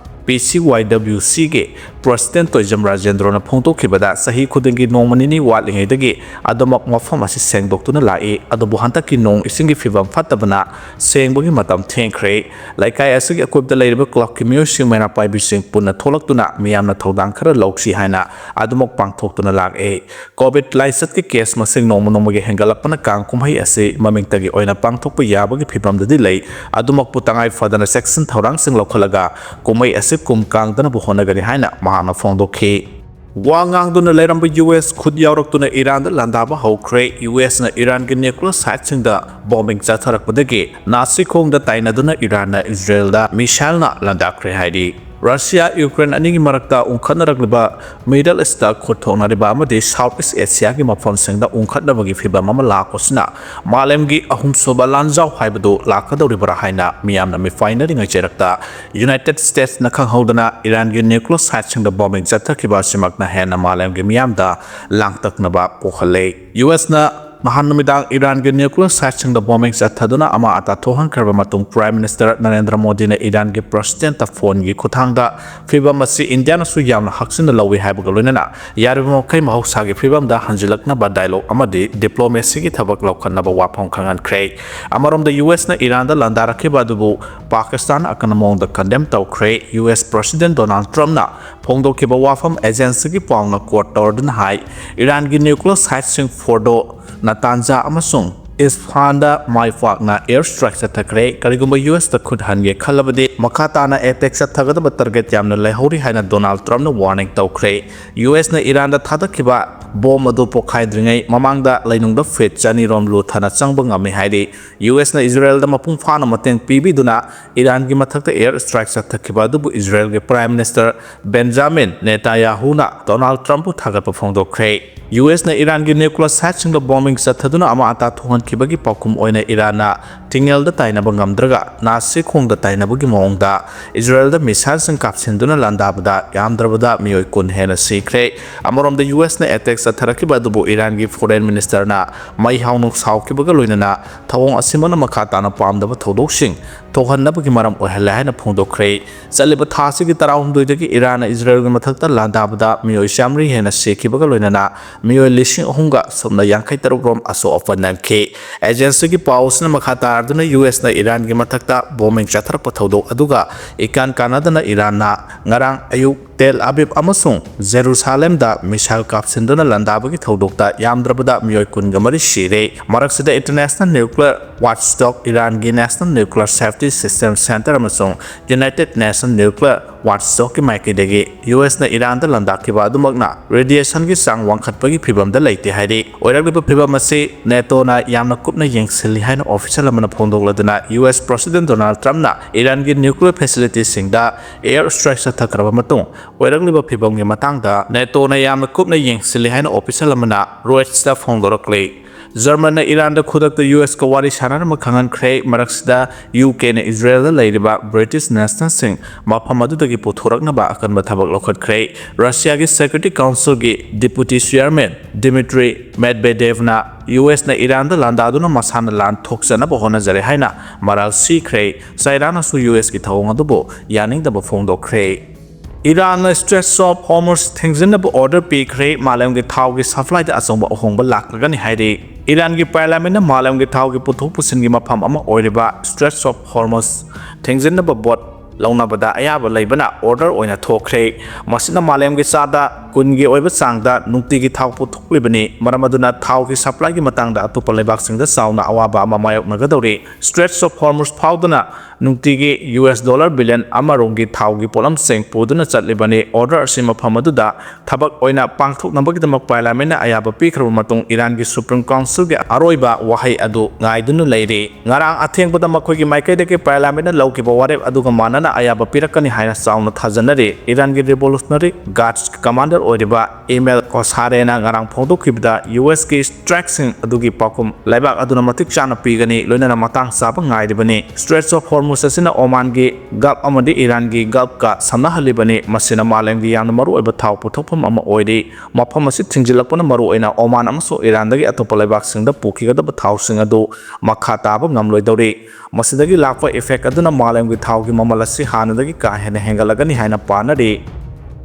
P C Y W Cꯒꯤ President Toijam ꯔꯥꯖꯦꯟꯗ꯭ꯔꯣꯅ ꯐꯣꯡꯗꯣꯛꯈꯤꯕꯗ, ꯆꯍꯤ ꯈꯨꯗꯤꯡꯒꯤ ꯅꯣꯡꯃ ꯅꯤꯅꯤ ꯋꯥꯠꯂꯤꯉꯩꯗꯒꯤ ꯑꯗꯨꯃꯛ ꯃꯐꯝ ꯑꯁꯤ ꯁꯦꯡꯗꯣꯛꯇꯨꯅ ꯂꯥꯛꯏ, ꯑꯗꯨꯕꯨ ꯍꯟꯗꯛꯀꯤ ꯅꯣꯡ ꯏꯁꯤꯡꯒꯤ ꯐꯤꯕꯝ ꯐꯠꯇꯕꯅ ꯁꯦꯡꯕꯒꯤ ꯃꯇꯝ ꯊꯦꯡꯈ꯭ꯔꯦ꯫ ꯂꯩꯀꯥꯏ ꯑꯁꯤꯒꯤ ꯑꯀꯣꯏꯕꯗ ꯂꯩꯔꯤꯕ clubꯀꯤ ꯃꯤꯑꯣꯏꯁꯤꯡ, ꯃꯩꯔꯥ ꯄꯥꯏꯕꯤꯁꯤꯡ ꯄꯨꯟꯅ ꯊꯣꯛꯂꯛꯇꯨꯅ ꯃꯤꯌꯥꯝꯅ ꯊꯧꯗꯥꯡ ꯈꯔ ꯂꯧꯁꯤ ꯍꯥꯏꯅ ꯑꯗꯨꯃꯛ ꯄꯥꯡꯊꯣꯛꯇꯨꯅ ꯂꯥꯛꯏ꯫ COVID ꯂꯥꯏꯆꯠꯀꯤ case ꯃꯁꯤꯡ ꯅꯣꯡꯃ ꯅꯣꯡꯃꯒꯤ ꯍꯦꯟꯒꯠꯂꯛꯄꯅ ꯀꯥꯡ ꯀꯨꯝꯍꯩ ꯑꯁꯤ ꯃꯃꯤꯡꯇꯒꯤ ꯑꯣꯏꯅ ꯄꯥꯡꯊꯣꯛꯄ ꯌꯥꯕꯒꯤ ꯐꯤꯕꯝꯗꯗꯤ ꯂꯩ꯫ ꯑꯗꯨꯃꯛꯄꯨ ꯇꯉꯥꯏ ꯐꯗꯅ ꯆꯦꯛꯁꯤꯟ ꯊꯧꯔꯥꯡꯁꯤꯡ ꯂꯧꯈꯠꯂꯒ ꯀꯨꯝꯍꯩ ꯑꯁꯤ ꯀꯨꯝ ꯀꯥꯡꯗꯅꯕ ꯍꯣꯠꯅꯒꯅꯤ ꯍꯥꯏꯅ ꯃꯍꯥꯛꯅ ꯐꯣꯡꯗꯣꯛꯈꯤ꯫ ꯋꯥ ꯉꯥꯡꯗꯨꯅ ꯂꯩꯔꯝꯕ US ꯈꯨꯠ ꯌꯥꯎꯔꯛꯇꯨꯅ ꯏꯔꯥꯟꯗ ꯂꯥꯟꯗꯥꯕ ꯍꯧꯈ꯭ꯔꯦ꯫ USꯅ ꯏꯔꯥꯟꯒꯤ nuclear siteꯁꯤꯡꯗ bombing ꯆꯠꯊꯔꯛꯄꯗꯒꯤ ꯅꯥꯁꯤ ꯈꯣꯡꯗ ꯇꯥꯏꯅꯗꯨꯅ ꯏꯔꯥꯟꯅ ꯏꯖꯔꯦꯜꯗ missileꯅ ꯂꯥꯟꯗꯥꯈ꯭ꯔꯦ ꯍꯥꯏꯔꯤ꯫ ꯔꯁꯤꯌꯥ ꯌꯨꯀ꯭ꯔꯦꯟ ꯑꯅꯤꯒꯤ ꯃꯔꯛꯇ ꯎꯪꯈꯠꯅꯔꯛꯂꯤꯕ Middle Eastꯇ ꯈꯨꯠ ꯊꯣꯛꯅꯔꯤꯕ ꯑꯃꯗꯤ South East Asiaꯒꯤ ꯃꯐꯝꯁꯤꯡꯗ ꯎꯪꯈꯠꯅꯕꯒꯤ ꯐꯤꯕꯝ ꯑꯃ ꯂꯥꯛꯄꯁꯤꯅ ꯃꯥꯂꯦꯝꯒꯤ ꯑꯍꯨꯝꯁꯨꯕ ꯂꯥꯟꯖꯥꯎ ꯍꯥꯏꯕꯗꯨ ꯂꯥꯛꯀꯗꯧꯔꯤꯕ꯭ꯔꯥ ꯍꯥꯏꯅ ꯃꯤꯌꯥꯝꯅ ꯃꯤꯄꯥꯏꯅꯔꯤꯉꯩ ꯆꯩꯔꯛꯇ United Statesꯅ ꯈꯪꯍꯧꯗꯅ ꯏꯔꯥꯟꯒꯤ nuclear siteꯁꯤꯡꯗ bombing ꯆꯠꯊꯈꯤꯕ ꯑꯁꯤꯃꯛꯅ ꯍꯦꯟꯅ ꯃꯥꯂꯦꯝꯒꯤ ꯃꯤꯌꯥꯝꯗ ꯂꯥꯡꯇꯛꯅꯕ ꯄꯣꯛꯍꯜꯂꯦ꯫ USꯅ ꯅꯍꯥꯟ ꯅꯨꯃꯤꯗꯥꯡ ꯏꯔꯥꯟꯒꯤ nuclear siteꯁꯤꯡꯗ bombing ꯆꯠꯊꯗꯨꯅ ꯑꯃꯥꯡ ꯑꯇꯥ ꯊꯣꯛꯍꯟꯈ꯭ꯔꯕ ꯃꯇꯨꯡ, Prime Minister ꯅꯔꯦꯟꯗ꯭ꯔ ꯃꯣꯗꯤꯅ ꯏꯔꯥꯟꯒꯤ Presidentꯇ phoneꯒꯤ ꯈꯨꯠꯊꯥꯡꯗ ꯐꯤꯕꯝ ꯑꯁꯤ ꯏꯟꯗꯤꯌꯥꯅꯁꯨ ꯌꯥꯝꯅ ꯍꯛꯆꯤꯟꯅ ꯂꯧꯏ ꯍꯥꯏꯕꯒ ꯂꯣꯏꯅꯅ ꯌꯥꯔꯤꯕ ꯃꯈꯩ ꯃꯍꯧꯁꯥꯒꯤ ꯐꯤꯕꯝꯗ ꯍꯟꯖꯤꯜꯂꯛꯅꯕ dialogue ꯑꯃꯗꯤ diplomacyꯒꯤ ꯊꯕꯛ ꯂꯧꯈꯠꯅꯕ ꯋꯥꯐꯝ ꯈꯪꯍꯟꯈ꯭ꯔꯦ꯫ ꯑꯃꯔꯣꯝꯗ, USꯅ ꯏꯔꯥꯟꯗ ꯂꯥꯟꯗꯥꯔꯛꯈꯤꯕ ꯑꯗꯨꯕꯨ ꯄꯥꯀꯤꯁꯇꯥꯟ ꯑꯀꯟꯕ ꯃꯑꯣꯡꯗ condemn ꯇꯧꯈ꯭ꯔꯦ꯫ US President Donald Trumpꯅ ꯐꯣꯡꯗꯣꯛꯈꯤꯕ ꯋꯥꯐꯝ agencyꯒꯤ ꯄꯥꯎꯅ quote ꯇꯧꯔꯗꯨꯅ ꯍꯥꯏ, ꯏꯔꯥꯟꯒꯤ nuclear siteꯁꯤꯡ ꯐꯣꯔꯗꯣ, ꯅꯇꯥꯟꯖꯥ ꯑꯃꯁꯨꯡ ꯏꯁꯐꯥꯟꯗ ꯃꯥꯏ ꯄꯥꯛꯅ air strike ꯆꯠꯊꯈ꯭ꯔꯦ꯫ ꯀꯔꯤꯒꯨꯝꯕ USꯇ ꯈꯨꯠ ꯍꯟꯒꯦ ꯈꯜꯂꯕꯗꯤ ꯃꯈꯥ ꯇꯥꯅ attack ꯆꯠꯊꯒꯗꯕ target ꯌꯥꯝꯅ ꯂꯩꯍꯧꯔꯤ ꯍꯥꯏꯅ Donald Trumpꯅ warning ꯇꯧꯈ꯭ꯔꯦ꯫ USꯅ ꯏꯔꯥꯟꯗ ꯊꯥꯗꯈꯤꯕ bomb ꯑꯗꯨ ꯄꯣꯈꯥꯏꯗ꯭ꯔꯤꯉꯩ ꯃꯃꯥꯡꯗ ꯂꯩꯅꯨꯡꯗ feet ꯆꯅꯤ ꯔꯣꯝ ꯂꯨꯊꯅ ꯆꯪꯕ ꯉꯝꯃꯤ ꯍꯥꯏꯔꯤ꯫ USꯅ ꯏꯖꯔꯦꯜꯗ ꯃꯄꯨꯡ ꯐꯥꯅ ꯃꯇꯦꯡ ꯄꯤꯕꯤꯗꯨꯅ ꯏꯔꯥꯟꯒꯤ ꯃꯊꯛꯇ air strike ꯆꯠꯊꯈꯤꯕ ꯑꯗꯨꯕꯨ ꯏꯖꯔꯦꯜꯒꯤ Prime Minister Benjamin Netanyahuꯅ Donald Trumpꯄꯨ ꯊꯥꯒꯠꯄ ꯐꯣꯡꯗꯣꯛꯈ꯭ꯔꯦ꯫ USꯅ ꯏꯔꯥꯟꯒꯤ nuclear siteꯁꯤꯡꯗ bombing ꯆꯠꯊꯗꯨꯅ ꯑꯃꯥꯡ ꯑꯇꯥ ꯊꯣꯛꯍꯟꯈꯤꯕꯒꯤ ꯄꯥꯎꯈꯨꯝ ꯑꯣꯏꯅ ꯏꯔꯥꯟꯅ ꯇꯤꯡꯉꯦꯜꯗ ꯇꯥꯏꯅꯕ ꯉꯝꯗ꯭ꯔꯒ ꯅꯥꯁꯤ ꯈꯣꯡꯗ ꯇꯥꯏꯅꯕꯒꯤ ꯃꯑꯣꯡ ꯃꯑꯣꯡꯗ ꯏꯖꯔꯦꯜꯗ ꯃꯤꯁꯥꯏꯜꯁꯤꯡ ꯀꯥꯞꯁꯤꯟꯗꯨꯅ ꯂꯥꯟꯗꯥꯕꯗ ꯌꯥꯝꯗ꯭ꯔꯕꯗ ꯃꯤꯑꯣꯏ ꯀꯨꯟ ꯍꯦꯟꯅ ꯁꯤꯈ꯭ꯔꯦ꯫ ꯑꯃꯔꯣꯝꯗ ꯌꯨ ꯑꯦꯁꯅ ꯑꯦꯇꯦꯛ ꯆꯠꯊꯔꯛꯈꯤꯕ ꯑꯗꯨꯕꯨ ꯏꯔꯥꯟꯒꯤ ꯐꯣꯔꯦꯟ ꯃꯤꯅꯤꯁꯇꯔꯅ ꯃꯩ ꯍꯧꯅ ꯁꯥꯎꯈꯤꯕꯒ ꯂꯣꯏꯅꯅ ꯊꯧꯑꯣꯡ ꯑꯁꯤꯃꯛꯅ ꯃꯈꯥ ꯇꯥꯅ ꯄꯥꯝꯗꯕ ꯊꯧꯗꯣꯛꯁꯤꯡ ꯊꯣꯛꯍꯟꯅꯕꯒꯤ ꯃꯔꯝ ꯑꯣꯏꯍꯜꯂꯦ ꯍꯥꯏꯅ ꯐꯣꯡꯗꯣꯛꯈ꯭ꯔꯦ꯫ ꯆꯠꯂꯤꯕ ꯊꯥ ꯑꯁꯤꯒꯤ ꯇꯔꯥꯍꯨꯝꯗꯣꯏꯗꯒꯤ ꯏꯔꯥꯟꯅ ꯏꯖꯔꯦꯜꯒꯤ ꯃꯊꯛꯇ ꯂꯥꯟꯗꯥꯕꯗ ꯃꯤꯑꯣꯏ ꯆꯥꯃꯔꯤ ꯍꯦꯟꯅ ꯁꯤꯈꯤꯕꯒ ꯂꯣꯏꯅꯅ ꯃꯤꯑꯣꯏ ꯂꯤꯁꯤꯡ ꯑꯍꯨꯝꯒ ꯁꯨꯞꯅ ꯌꯥꯡꯈꯩ ꯇꯔꯨꯛ ꯔꯣꯝ ꯑꯁꯣꯛ ꯑꯄꯟ ꯅꯪꯈꯤ꯫ ꯑꯦꯖꯦꯟꯁꯤꯒꯤ ꯄꯥꯎ ꯑꯁꯤꯅ ꯃꯈꯥ ꯇꯥꯔꯗꯨꯅ ꯌꯨ ꯑꯦꯁꯅ ꯏꯔꯥꯟꯒꯤ ꯃꯊꯛꯇ ꯕꯣꯝꯕꯤꯡ ꯆꯠꯊꯔꯛꯄ ꯊꯧꯗꯣꯛ ꯑꯗꯨꯒ ꯏꯀꯥꯟ ꯀꯥꯟꯅꯗꯅ ꯏꯔꯥꯟꯅ ꯉꯔꯥꯡ ꯑꯌꯨꯛ ꯇꯦꯜ ꯑꯕꯤꯕ ꯑꯃꯁꯨꯡ ꯖꯦꯔꯨꯁꯥꯂꯦꯝꯗ ꯃꯤꯁꯥꯏꯜ ꯀꯥꯞꯁꯤꯟꯗꯨꯅ ꯂꯥꯟꯗꯥꯕꯒꯤ ꯊꯧꯗꯣꯛꯇ ꯌꯥꯝꯗ꯭ꯔꯕꯗ ꯃꯤꯑꯣꯏ ꯀꯨꯟꯒ ꯃꯔꯤ ꯁꯤꯔꯦ꯫ ꯃꯔꯛꯁꯤꯗ International Nuclear Watchdog, ꯏꯔꯥꯟꯒꯤ National Nuclear Safety System Center ꯑꯃꯁꯨꯡ United Nations Nuclear Watchdogꯀꯤ ꯃꯥꯏꯀꯩꯗꯒꯤ ꯌꯨ ꯑꯦꯁꯅ ꯏꯔꯥꯟꯗ ꯂꯥꯟꯗꯥꯈꯤꯕ ꯑꯗꯨꯃꯛꯅ radiationꯒꯤ ꯆꯥꯡ ꯋꯥꯡꯈꯠꯄꯒꯤ ꯐꯤꯚꯝꯗ ꯂꯩꯇꯦ ꯍꯥꯏꯔꯤ꯫ ꯑꯣꯏꯔꯛꯂꯤꯕ ꯐꯤꯚꯝ ꯑꯁꯤ ꯅꯦꯇꯣꯅ ꯌꯥꯝꯅ ꯀꯨꯞꯅ ꯌꯦꯡꯁꯤꯜꯂꯤ ꯍꯥꯏꯅ official ꯑꯃꯅ ꯐꯣꯡꯗꯣꯛꯂꯗꯨꯅ ꯌꯨ ꯑꯦꯁ President Donald Trumpꯅ ꯏꯔꯥꯟꯒꯤ nuclear facilityꯁꯤꯡꯗ air strike ꯆꯠꯊꯈ꯭ꯔꯕ ꯃꯇꯨꯡ ꯑꯣꯏꯔꯛꯂꯤꯕ ꯐꯤꯚꯝꯒꯤ ꯃꯇꯥꯡꯗ ꯅꯦꯇꯣꯅ ꯌꯥꯝꯅ ꯀꯨꯞꯅ ꯌꯦꯡꯁꯤꯜꯂꯤ ꯍꯥꯏꯅ official ꯑꯃꯅ Reutersꯇ ꯐꯣꯡꯗꯣꯔꯛꯂꯤ꯫ ꯖꯔꯃꯟꯅ ꯏꯔꯥꯟꯗ ꯈꯨꯗꯛꯇ ꯌꯨ ꯑꯦꯁꯀ ꯋꯥꯔꯤ ꯁꯥꯟꯅꯅꯕ ꯈꯪꯍꯟꯈ꯭ꯔꯦ꯫ ꯃꯔꯛꯁꯤꯗ ꯌꯨ ꯀꯦꯅ ꯏꯖꯔꯦꯜꯗ ꯂꯩꯔꯤꯕ British nationalꯁꯤꯡ ꯃꯐꯝ ꯑꯗꯨꯗꯒꯤ ꯄꯨꯊꯣꯔꯛꯅꯕ ꯑꯀꯟꯕ ꯊꯕꯛ ꯂꯧꯈꯠꯈ꯭ꯔꯦ꯫ ꯔꯁꯤꯌꯥꯒꯤ Security Councilꯒꯤ Deputy Chairman Dmitry Medvedevꯅ ꯌꯨ ꯑꯦꯁꯅ ꯏꯔꯥꯟꯗ ꯂꯥꯟꯗꯥꯗꯨꯅ ꯃꯁꯥꯅ ꯂꯥꯟ ꯊꯣꯛꯆꯅꯕ ꯍꯣꯠꯅꯖꯔꯦ ꯍꯥꯏꯅ ꯃꯔꯥꯜ ꯁꯤꯈ꯭ꯔꯦ꯫ ꯆꯥꯏꯅꯥꯅꯁꯨ ꯌꯨ ꯑꯦꯁꯀꯤ ꯊꯧꯑꯣꯡ ꯑꯗꯨꯕꯨ ꯌꯥꯅꯤꯡꯗꯕ ꯐꯣꯡꯗꯣꯛꯈ꯭ꯔꯦ꯫ ꯏꯔꯥꯟꯅ Straits of Hormuz ꯊꯤꯡꯖꯤꯟꯅꯕ order ꯄꯤꯈ꯭ꯔꯦ꯫ ꯃꯥꯂꯦꯝꯒꯤ ꯊꯥꯎꯒꯤ supplyꯗ ꯑꯆꯧꯕ ꯑꯍꯣꯡꯕ ꯂꯥꯛꯂꯒꯅꯤ ꯍꯥꯏꯔꯤ꯫ ꯏꯔꯥꯟꯒꯤ parliamentꯅ ꯃꯥꯂꯦꯝꯒꯤ ꯊꯥꯎꯒꯤ ꯄꯨꯊꯣꯛ ꯄꯨꯁꯤꯟꯒꯤ ꯃꯐꯝ ꯑꯃ ꯑꯣꯏꯔꯤꯕ Straits of Hormuz ꯊꯤꯡꯖꯤꯟꯅꯕ vote ꯂꯧꯅꯕꯗ ꯑꯌꯥꯕ ꯂꯩꯕꯅ order ꯑꯣꯏꯅ ꯊꯣꯛꯈ꯭ꯔꯦ꯫ ꯃꯁꯤꯅ ꯃꯥꯂꯦꯝꯒꯤ ꯆꯥꯗ ꯀꯨꯟꯒꯤ ꯑꯣꯏꯕ ꯆꯥꯡꯗ ꯅꯨꯡꯇꯤꯒꯤ ꯊꯥꯎ ꯄꯨꯊꯣꯛꯂꯤꯕꯅꯤ꯫ ꯃꯔꯝ ꯑꯗꯨꯅ ꯊꯥꯎꯒꯤ supplyꯒꯤ ꯃꯇꯥꯡꯗ ꯑꯇꯣꯞꯄ ꯂꯩꯕꯥꯛꯁꯤꯡꯗ ꯆꯥꯎꯅ ꯑꯋꯥꯕ ꯑꯃ ꯃꯥꯌꯣꯛꯅꯒꯗꯧꯔꯤ꯫ Straits of Hormuz ꯐꯥꯎꯗꯨꯅ ꯅꯨꯡꯇꯤꯒꯤ ꯌꯨ ꯑꯦꯁ dollar billion ꯑꯃ ꯔꯣꯝꯒꯤ ꯊꯥꯎꯒꯤ ꯄꯣꯠꯂꯝꯁꯤꯡ ꯄꯨꯗꯨꯅ ꯆꯠꯂꯤꯕꯅꯤ꯫ Order ꯑꯁꯤ ꯃꯐꯝ ꯑꯗꯨꯗ ꯊꯕꯛ ꯑꯣꯏꯅ ꯄꯥꯡꯊꯣꯛꯅꯕꯒꯤꯗꯃꯛ parliamentꯅ ꯑꯌꯥꯕ ꯄꯤꯈ꯭ꯔꯕ ꯃꯇꯨꯡ ꯏꯔꯥꯟꯒꯤ Supreme Councilꯒꯤ ꯑꯔꯣꯏꯕ ꯋꯥꯍꯩ ꯑꯗꯨ ꯉꯥꯏꯗꯨꯅ ꯂꯩꯔꯤ꯫ ꯉꯔꯥꯡ ꯑꯊꯦꯡꯕꯗ ꯃꯈꯣꯏꯒꯤ ꯃꯥꯏꯀꯩꯗꯒꯤ parliamentꯅ ꯂꯧꯈꯤꯕ ꯋꯥꯔꯦꯞ ꯑꯗꯨꯒ ꯃꯥꯟꯅꯅ ꯑꯌꯥꯕ ꯄꯤꯔꯛꯀꯅꯤ ꯍꯥꯏꯅ ꯆꯥꯎꯅ ꯊꯥꯖꯅꯔꯤ꯫ ꯏꯔꯥꯟꯒꯤ Revolutionary Guards commander ꯑꯣꯏꯔꯤꯕ ꯏꯃꯦꯜ ꯀꯣꯁꯥꯔꯦꯅ ꯉꯔꯥꯡ ꯐꯣꯡꯗꯣꯛꯈꯤꯕꯗ, ꯌꯨ ꯑꯦꯁꯀꯤ ꯁ꯭ꯇ꯭ꯔꯥꯏꯛꯁꯤꯡ ꯑꯗꯨꯒꯤ ꯄꯥꯎꯈꯨꯝ ꯂꯩꯕꯥꯛ ꯑꯗꯨꯅ ꯃꯇꯤꯛ ꯆꯥꯅ ꯄꯤꯒꯅꯤ, ꯂꯣꯏꯅꯅ ꯃꯇꯥꯡ ꯆꯥꯕ ꯉꯥꯏꯔꯤꯕꯅꯤ꯫ Straits of Hormuz ꯑꯁꯤꯅ ꯑꯣꯃꯥꯟꯒꯤ ꯒꯜꯐ ꯑꯃꯗꯤ ꯏꯔꯥꯟꯒꯤ ꯒꯜꯐꯀ ꯁꯝꯅꯍꯜꯂꯤꯕꯅꯤ꯫ ꯃꯁꯤꯅ ꯃꯥꯂꯦꯝꯒꯤ ꯌꯥꯝꯅ ꯃꯔꯨꯑꯣꯏꯕ ꯊꯥꯎ ꯄꯨꯊꯣꯛꯐꯝ ꯑꯃ ꯑꯣꯏꯔꯤ꯫ ꯃꯐꯝ ꯑꯁꯤ ꯊꯤꯡꯖꯤꯜꯂꯛꯄꯅ ꯃꯔꯨꯑꯣꯏꯅ ꯑꯣꯃꯥꯟ ꯑꯃꯁꯨꯡ ꯏꯔꯥꯟꯗꯒꯤ ꯑꯇꯣꯞꯄ ꯂꯩꯕꯥꯛꯁꯤꯡꯗ ꯄꯨꯈꯤꯒꯗꯕ ꯊꯥꯎꯁꯤꯡ ꯑꯗꯨ ꯃꯈꯥ ꯇꯥꯕ ꯉꯝꯂꯣꯏꯗꯧꯔꯤ꯫ ꯃꯁꯤꯗꯒꯤ ꯂꯥꯛꯄ ꯏꯐꯦꯛ ꯑꯗꯨꯅ ꯃꯥꯂꯦꯝꯒꯤ ꯊꯥꯎꯒꯤ ꯃꯃꯜ ꯑꯁꯤ ꯍꯥꯟꯅꯗꯒꯤ ꯀꯥ ꯍꯦꯟꯅ ꯍꯦꯟꯒꯠꯂꯒꯅꯤ ꯍꯥꯏꯅ ꯄꯥꯅꯔꯤ꯫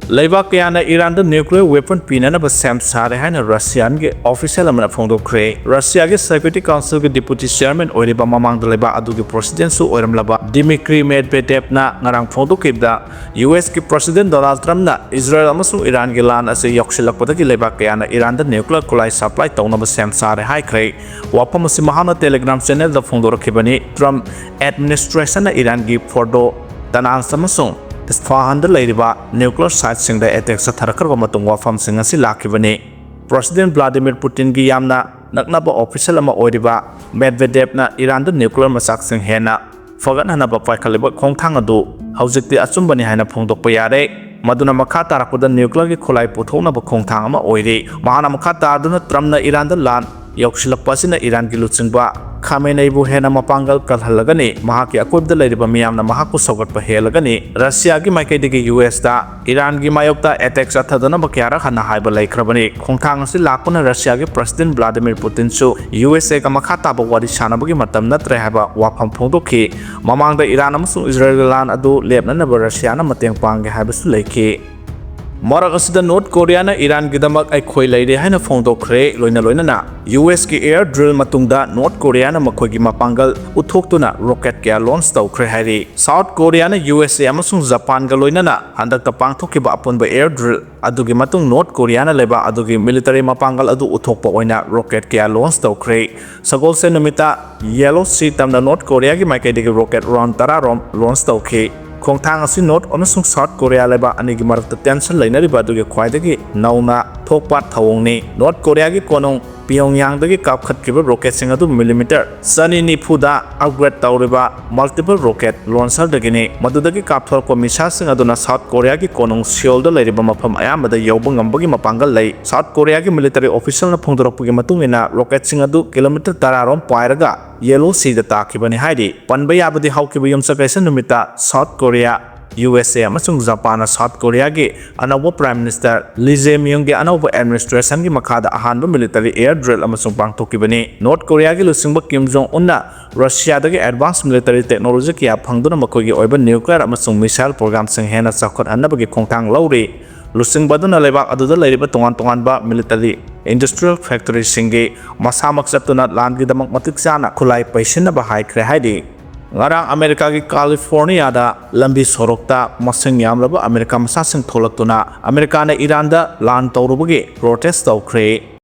ꯂꯩꯕꯥꯛ ꯀꯌꯥꯅ ꯏꯔꯥꯟꯗ ꯅ꯭ꯌꯨꯀ꯭ꯂꯤꯌꯔ ꯋꯦꯄꯟ ꯄꯤꯅꯅꯕ ꯁꯦꯝ ꯁꯥꯔꯦ ꯍꯥꯏꯅ ꯔꯁꯤꯌꯥꯟꯒꯤ ꯑꯣꯐꯤꯁꯤꯌꯦꯜ ꯑꯃꯅ ꯐꯣꯡꯗꯣꯛꯈ꯭ꯔꯦ꯫ ꯔꯁꯤꯌꯥꯒꯤ ꯁꯦꯀ꯭ꯌꯨꯔꯤꯇꯤ ꯀꯥꯎꯟꯁꯤꯜꯒꯤ ꯗꯤꯄꯨꯇꯤ ꯆꯤꯌꯔꯃꯦꯟ ꯑꯣꯏꯔꯤꯕ, ꯃꯃꯥꯡꯗ ꯂꯩꯕꯥꯛ ꯑꯗꯨꯒꯤ ꯄ꯭ꯔꯦꯁꯤꯗꯦꯟꯠꯁꯨ ꯑꯣꯏꯔꯝꯂꯕ ꯗꯤꯃꯤꯇ꯭ꯔꯤ ꯃꯦꯗꯚꯦꯗꯦꯚꯅ ꯉꯔꯥꯡ ꯐꯣꯡꯗꯣꯛꯈꯤꯕꯗ, ꯌꯨ ꯑꯦꯁꯀꯤ ꯄ꯭ꯔꯦꯁꯤꯗꯦꯟꯠ ꯗꯣꯅꯥꯜꯗ ꯇ꯭ꯔꯝꯞꯅ ꯏꯖꯔꯦꯜ ꯑꯃꯁꯨꯡ ꯏꯔꯥꯟꯒꯤ ꯂꯥꯟ ꯑꯁꯤ ꯌꯧꯁꯤꯜꯂꯛꯄꯗꯒꯤ ꯂꯩꯕꯥꯛ ꯀꯌꯥꯅ ꯏꯔꯥꯟꯗ ꯅ꯭ꯌꯨꯀ꯭ꯂꯤꯌꯔ ꯈꯨꯠꯂꯥꯏ ꯁꯄ꯭ꯂꯥꯏ ꯇꯧꯅꯕ ꯁꯦꯝ ꯁꯥꯔꯦ ꯍꯥꯏꯈ꯭ꯔꯦ꯫ ꯋꯥꯐꯝ ꯑꯁꯤ ꯃꯍꯥꯛꯅ ꯇꯦꯂꯤꯒ꯭ꯔꯥꯝ ꯆꯦꯅꯦꯜꯗ ꯐꯣꯡꯗꯣꯔꯛꯈꯤꯕꯅꯤ꯫ ꯇ꯭ꯔꯝꯞ ꯑꯦꯗꯃꯤꯅꯤꯁꯇ꯭ꯔꯦꯁꯟꯅ ꯏꯔꯥꯟꯒꯤ ꯐꯣꯔꯗꯣ, ꯇꯅꯥꯟꯁ ꯑꯃꯁꯨꯡ ꯏꯁꯐꯥꯍꯥꯟꯗ ꯂꯩꯔꯤꯕ ꯅ꯭ꯌꯨꯀ꯭ꯂꯤꯌꯔ ꯁꯥꯏꯠꯁꯤꯡꯗ ꯑꯦꯇꯦꯛ ꯆꯠꯊꯔꯛꯈ꯭ꯔꯕ ꯃꯇꯨꯡ ꯋꯥꯐꯝꯁꯤꯡ ꯑꯁꯤ ꯂꯥꯛꯈꯤꯕꯅꯤ꯫ ꯄ꯭ꯔꯦꯁꯤꯗꯦꯟꯠ ꯚ꯭ꯂꯥꯗꯤꯃꯤꯔ ꯄꯨꯇꯤꯟꯒꯤ ꯌꯥꯝꯅ ꯅꯛꯅꯕ ꯑꯣꯐꯤꯁꯤꯌꯦꯜ ꯑꯃ ꯑꯣꯏꯔꯤꯕ ꯃꯦꯗꯚꯦꯗꯦꯚꯅ ꯏꯔꯥꯟꯗ ꯅ꯭ꯌꯨꯀ꯭ꯂꯤꯌꯔ ꯃꯆꯥꯛꯁꯤꯡ ꯍꯦꯟꯅ ꯐꯒꯠꯍꯟꯅꯕ ꯄꯥꯏꯈꯠꯂꯤꯕ ꯈꯣꯡꯊꯥꯡ ꯑꯗꯨ ꯍꯧꯖꯤꯛꯇꯤ ꯑꯆꯨꯝꯕꯅꯤ ꯍꯥꯏꯅ ꯐꯣꯡꯗꯣꯛꯄ ꯌꯥꯔꯦ꯫ ꯃꯗꯨꯅ ꯃꯈꯥ ꯇꯥꯔꯛꯄꯗ ꯅ꯭ꯌꯨꯀ꯭ꯂꯤꯌꯔꯒꯤ ꯈꯨꯠꯂꯥꯏ ꯄꯨꯊꯣꯛꯅꯕ ꯈꯣꯡꯊꯥꯡ ꯑꯃ ꯑꯣꯏꯔꯤ꯫ ꯃꯍꯥꯛꯅ ꯃꯈꯥ ꯇꯥꯗꯨꯅ ꯇ꯭ꯔꯝꯞꯅ ꯏꯔꯥꯟꯗ ꯂꯥꯟ ꯌꯧꯁꯤꯜꯂꯛꯄ ꯑꯁꯤꯅ ꯏꯔꯥꯟꯒꯤ ꯂꯨꯆꯤꯡꯕ ꯈꯥꯃꯦꯅꯩꯕꯨ ꯍꯦꯟꯅ ꯃꯄꯥꯡꯒꯜ ꯀꯜꯍꯜꯂꯒꯅꯤ, ꯃꯍꯥꯛꯀꯤ ꯑꯀꯣꯏꯕꯗ ꯂꯩꯔꯤꯕ ꯃꯤꯌꯥꯝꯅ ꯃꯍꯥꯛꯄꯨ ꯁꯧꯒꯠꯄ ꯍꯦꯜꯂꯒꯅꯤ꯫ ꯔꯁꯤꯌꯥꯒꯤ ꯃꯥꯏꯀꯩꯗꯒꯤ ꯌꯨ ꯑꯦꯁꯇ ꯏꯔꯥꯟꯒꯤ ꯃꯥꯌꯣꯛꯇ ꯑꯦꯇꯦꯛ ꯆꯠꯊꯗꯅꯕ ꯀꯌꯥꯔꯛ ꯍꯟꯅ ꯍꯥꯏꯕ ꯂꯩꯈ꯭ꯔꯕꯅꯤ꯫ ꯈꯣꯡꯊꯥꯡ ꯑꯁꯤ ꯂꯥꯛꯄꯅ ꯔꯁꯤꯌꯥꯒꯤ ꯄ꯭ꯔꯦꯁꯤꯗꯦꯟꯠ ꯚ꯭ꯂꯥꯗꯤꯃꯤꯔ ꯄꯨꯇꯤꯟꯁꯨ ꯌꯨ ꯑꯦꯁ ꯑꯦꯒ ꯃꯈꯥ ꯇꯥꯕ ꯋꯥꯔꯤ ꯁꯥꯅꯕꯒꯤ ꯃꯇꯝ ꯅꯠꯇ꯭ꯔꯦ ꯍꯥꯏꯕ ꯋꯥꯐꯝ ꯐꯣꯡꯗꯣꯛꯈꯤ꯫ ꯃꯃꯥꯡꯗ ꯏꯔꯥꯟ ꯑꯃꯁꯨꯡ ꯏꯖꯔꯦꯜꯒꯤ ꯂꯥꯟ ꯑꯗꯨ ꯂꯦꯞꯅꯅꯕ ꯔꯁꯤꯌꯥꯅ ꯃꯇꯦꯡ ꯄꯥꯡꯒꯦ ꯍꯥꯏꯕꯁꯨ ꯂꯩꯈꯤ꯫ ꯃꯔꯛ ꯑꯁꯤꯗ ꯅꯣꯔꯠ ꯀꯣꯔꯤꯌꯥꯅ ꯏꯔꯥꯟꯒꯤꯗꯃꯛ ꯑꯩꯈꯣꯏ ꯂꯩꯔꯦ ꯍꯥꯏꯅ ꯐꯣꯡꯗꯣꯛꯈ꯭ꯔꯦ꯫ ꯂꯣꯏꯅ ꯂꯣꯏꯅꯅ ꯌꯨ ꯑꯦꯁꯀꯤ ꯑꯦꯌꯔ ꯗ꯭ꯔꯤꯜ ꯃꯇꯨꯡꯗ ꯅꯣꯔꯠ ꯀꯣꯔꯤꯌꯥꯅ ꯃꯈꯣꯏꯒꯤ ꯃꯄꯥꯡꯒꯜ ꯎꯠꯊꯣꯛꯇꯨꯅ ꯔꯣꯀꯦꯠ ꯀꯌꯥ ꯂꯣꯟꯆ ꯇꯧꯈ꯭ꯔꯦ ꯍꯥꯏꯔꯤ꯫ ꯁꯥꯎꯠ ꯀꯣꯔꯤꯌꯥꯅ ꯌꯨ ꯑꯦꯁ ꯑꯦ ꯑꯃꯁꯨꯡ ꯖꯄꯥꯟꯒ ꯂꯣꯏꯅꯅ ꯍꯟꯗꯛꯇ ꯄꯥꯡꯊꯣꯛꯈꯤꯕ ꯑꯄꯨꯟꯕ ꯑꯦꯌꯔ ꯗ꯭ꯔꯤꯜ ꯑꯗꯨꯒꯤ ꯃꯇꯨꯡ ꯅꯣꯔꯠ ꯀꯣꯔꯤꯌꯥꯅ ꯂꯩꯕꯥꯛ ꯑꯗꯨꯒꯤ ꯃꯤꯂꯤꯇꯔꯤ ꯃꯄꯥꯡꯒꯜ ꯑꯗꯨ ꯎꯠꯊꯣꯛꯄ ꯑꯣꯏꯅ ꯔꯣꯀꯦꯠ ꯀꯌꯥ ꯂꯣꯟꯆ ꯇꯧꯈ꯭ꯔꯦ꯫ ꯁꯒꯣꯜꯁꯦꯟ ꯅꯨꯃꯤꯠꯇ ꯌꯦꯂꯣ ꯁꯤ ꯇꯝꯅ ꯅꯣꯔꯠ ꯀꯣꯔꯤꯌꯥꯒꯤ ꯃꯥꯏꯀꯩꯗꯒꯤ ꯔꯣꯀꯦꯠ ꯔꯥꯎꯟ ꯇꯔꯥ ꯔꯣꯝ ꯂꯣꯟꯆ ꯇꯧꯈꯤ꯫ ꯈꯣꯡꯊꯥꯡ ꯑꯁꯤ ꯅꯣꯔꯠ ꯑꯃꯁꯨꯡ ꯁꯥꯎꯠ ꯀꯣꯔꯤꯌꯥ ꯂꯩꯕꯥꯛ ꯑꯅꯤꯒꯤ ꯃꯔꯛꯇ ꯇꯦꯟꯁꯟ ꯂꯩꯅꯔꯤꯕ ꯑꯗꯨꯒꯤ ꯈ꯭ꯋꯥꯏꯗꯒꯤ ꯅꯧꯅ ꯊꯣꯛꯄ ꯊꯧꯑꯣꯡꯅꯤ꯫ ꯅꯣꯔꯠ ꯀꯣꯔꯤꯌꯥꯒꯤ ꯀꯣꯅꯨꯡ ꯄꯤꯌꯣꯡꯌꯥꯡꯗꯒꯤ ꯀꯥꯞꯈꯠꯈꯤꯕ ꯔꯣꯀꯦꯠꯁꯤꯡ ꯑꯗꯨ ꯃꯤꯂꯤꯃꯤꯇꯔ ꯆꯅꯤ ꯅꯤꯐꯨꯗ ꯑꯞꯒ꯭ꯔꯦꯗ ꯇꯧꯔꯤꯕ ꯃꯜꯇꯤꯄꯜ ꯔꯣꯀꯦꯠ ꯂꯣꯟꯆꯔꯗꯒꯤꯅꯤ꯫ ꯃꯗꯨꯗꯒꯤ ꯀꯥꯞꯊꯣꯔꯛꯄ ꯃꯤꯁꯥꯏꯜꯁꯤꯡ ꯑꯗꯨꯅ ꯁꯥꯎꯠ ꯀꯣꯔꯤꯌꯥꯒꯤ ꯀꯣꯅꯨꯡ ꯁꯤꯑꯣꯜꯗ ꯂꯩꯔꯤꯕ ꯃꯐꯝ ꯑꯌꯥꯝꯕꯗ ꯌꯧꯕ ꯉꯝꯕꯒꯤ ꯃꯄꯥꯡꯒꯜ ꯂꯩ꯫ ꯁꯥꯎꯠ ꯀꯣꯔꯤꯌꯥꯒꯤ ꯃꯤꯂꯤꯇꯔꯤ ꯑꯣꯐꯤꯁꯤꯌꯦꯜꯅ ꯐꯣꯡꯗꯣꯔꯛꯄꯒꯤ ꯃꯇꯨꯡ ꯏꯟꯅ, ꯔꯣꯀꯦꯠꯁꯤꯡ ꯑꯗꯨ ꯀꯤꯂꯣꯃꯤꯇꯔ ꯇꯔꯥ ꯔꯣꯝ ꯄꯥꯏꯔꯒ ꯌꯦꯂꯣ ꯁꯤꯗ ꯇꯥꯈꯤꯕꯅꯤ ꯍꯥꯏꯔꯤ꯫ ꯄꯟꯕ ꯌꯥꯕꯗꯤ, ꯍꯧꯈꯤꯕ ꯌꯨꯝꯁꯀꯩꯁ ꯅꯨꯃꯤꯠꯇ ꯁꯥꯎꯠ ꯀꯣꯔꯤꯌꯥ, ꯌꯨ ꯑꯦꯁ ꯑꯦ ꯑꯃꯁꯨꯡ ꯖꯄꯥꯟꯅ ꯁꯥꯎꯠ ꯀꯣꯔꯤꯌꯥꯒꯤ ꯑꯅꯧꯕ ꯄ꯭ꯔꯥꯏꯝ ꯃꯤꯅꯤꯁꯇꯔ ꯂꯤ ꯖꯦ ꯃꯤꯌꯨꯡꯒꯤ ꯑꯅꯧꯕ ꯑꯦꯗꯃꯤꯅꯤꯁꯇ꯭ꯔꯦꯁꯟꯒꯤ ꯃꯈꯥꯗ ꯑꯍꯥꯟꯕ ꯃꯤꯂꯤꯇꯔꯤ ꯑꯦꯌꯔ ꯗ꯭ꯔꯤꯜ ꯑꯃꯁꯨꯡ ꯄꯥꯡꯊꯣꯛꯈꯤꯕꯅꯤ꯫ ꯅꯣꯔꯠ ꯀꯣꯔꯤꯌꯥꯒꯤ ꯂꯨꯆꯤꯡꯕ ꯀꯤꯝ ꯖꯣꯡ ꯎꯟꯅ ꯔꯁꯤꯌꯥꯗꯒꯤ ꯑꯦꯗꯚꯥꯟꯁ ꯃꯤꯂꯤꯇꯔꯤ ꯇꯦꯛꯅꯣꯂꯣꯖꯤ ꯀꯌꯥ ꯐꯪꯗꯨꯅ ꯃꯈꯣꯏꯒꯤ ꯑꯣꯏꯕ ꯅ꯭ꯌꯨꯀ꯭ꯂꯤꯌꯔ ꯑꯃꯁꯨꯡ ꯃꯤꯁꯥꯏꯜ ꯄ꯭ꯔꯣꯒ꯭ꯔꯥꯝꯁꯤꯡ ꯍꯦꯟꯅ ꯆꯥꯎꯈꯠꯍꯟꯅꯕꯒꯤ ꯈꯣꯡꯊꯥꯡ ꯂꯧꯔꯤ꯫ ꯂꯨꯆꯤꯡꯕ ꯑꯗꯨꯅ ꯂꯩꯕꯥꯛ ꯑꯗꯨꯗ ꯂꯩꯔꯤꯕ ꯇꯣꯉꯥꯟ ꯇꯣꯉꯥꯟꯕ ꯃꯤꯂꯤꯇꯔꯤ ꯏꯟꯗꯁꯇ꯭ꯔꯤꯌꯦꯜ ꯐꯦꯛꯇꯔꯤꯁꯤꯡꯒꯤ ꯃꯁꯥꯃꯛ ꯆꯠꯇꯨꯅ ꯂꯥꯟꯒꯤꯗꯃꯛ ꯃꯇꯤꯛ ꯆꯥꯅ ꯈꯨꯠꯂꯥꯏ ꯄꯩꯁꯤꯟꯅꯕ ꯍꯥꯏꯈ꯭ꯔꯦ ꯍꯥꯏꯔꯤ꯫ ꯉꯔꯥꯡ ꯑꯃꯦꯔꯤꯀꯥꯒꯤ ꯀꯥꯂꯤꯐꯣꯔꯅꯤꯌꯥꯗ ꯂꯝꯕꯤ ꯁꯣꯔꯣꯛꯇ ꯃꯁꯤꯡ ꯌꯥꯝꯂꯕ ꯑꯃꯦꯔꯤꯀꯥ ꯃꯆꯥꯁꯤꯡ ꯊꯣꯛꯂꯛꯇꯨꯅ ꯑꯃꯦꯔꯤꯀꯥꯅ ꯏꯔꯥꯟꯗ ꯂꯥꯟ ꯇꯧꯔꯨꯕꯒꯤ ꯄ꯭ꯔꯣꯇꯦꯁ ꯇꯧꯈ꯭ꯔꯦ꯫